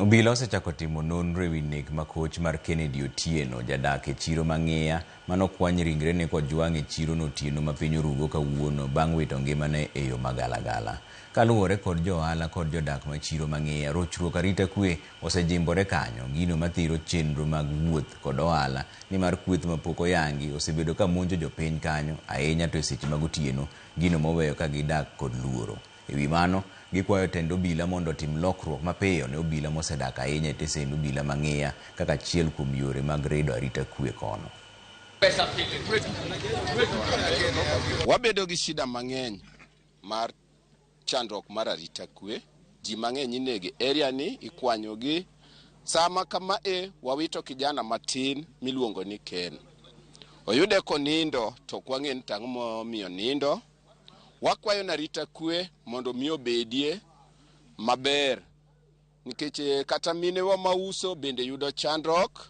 Obila osechako timo nonro ewi nek makoch mar Kennedy Otieno, jadak e chiro ma Ng'iya, manokwany ringrene kojwang' e chirono otieno ma piny orugo kawuono bang' wito ngimane e yo magalagala. Kaluwore kod jo ohala kod jodak ma chiro ma Ng'iya, rochruok arita kwe osejimbore kanyo, gino mathiro chenro mag wuoth kod ohala nimar kweth mapok oyangi osebedo ka monjo jopiny kanyo ahinya to e seche mag otieno, gino moweyo ka gidak kod luoro. Ewi mano, gikwayo tend obila mondo otim lokruok mapiyo ne obila mosedak ahinya e tesend obila ma Ng'iya kaka achiel kuom yore mag redo arita kwe kono. Wabedo gi shida mang'eny mar chandruok mar arita kwe. Ji mang'eny inego e area ni, ikwanyogi. Sama kama e wawito kijana matin miluongo ni Ken. Oyude konindo to ok wang'e ni tang'o momiyo nindo. Wakwayo na arita kwe mondo mi obedie maber nikech kata minewa mauso bende yudo chandruok.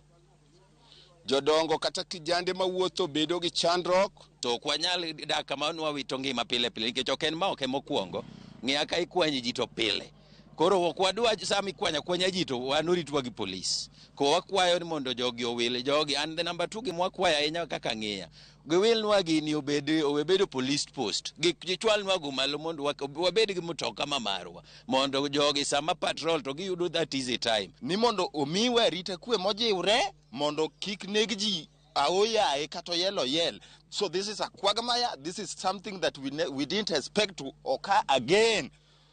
Jodongo kata kijande mawuotho bedo gi chandruok. To ok wanyal dak kama nwawito ngima pile pile nikech ok en ma ok emokwongo. Ng'iya ka ikwanyo ji to pile. Koro ok wadwa sama ikwanyo akwanya ji to wan oritwa gi polis. Ko wakwayo ni mondo jogi owil jogi. And the number two gima wakwayo ahinya kaka Ng'iya. Giwilnwa gini obed owe bedo police post. Gichwalnwa go malo mondo wabed gi mtoka ma marwa. Mondo jogi sama patrol to giyudo that easy time. Ni mondo omiwa arita kwe mojiwre mondo kik neg ji aoyaye kata oyel oyel. So this is a quagmire. This is something that we didn't expect to occur again.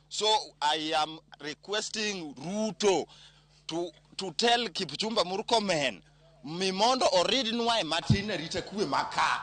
So I am requesting Ruto to tell Kipchumba Murkomen mi mondo oridnwa e matin arita kwe maka.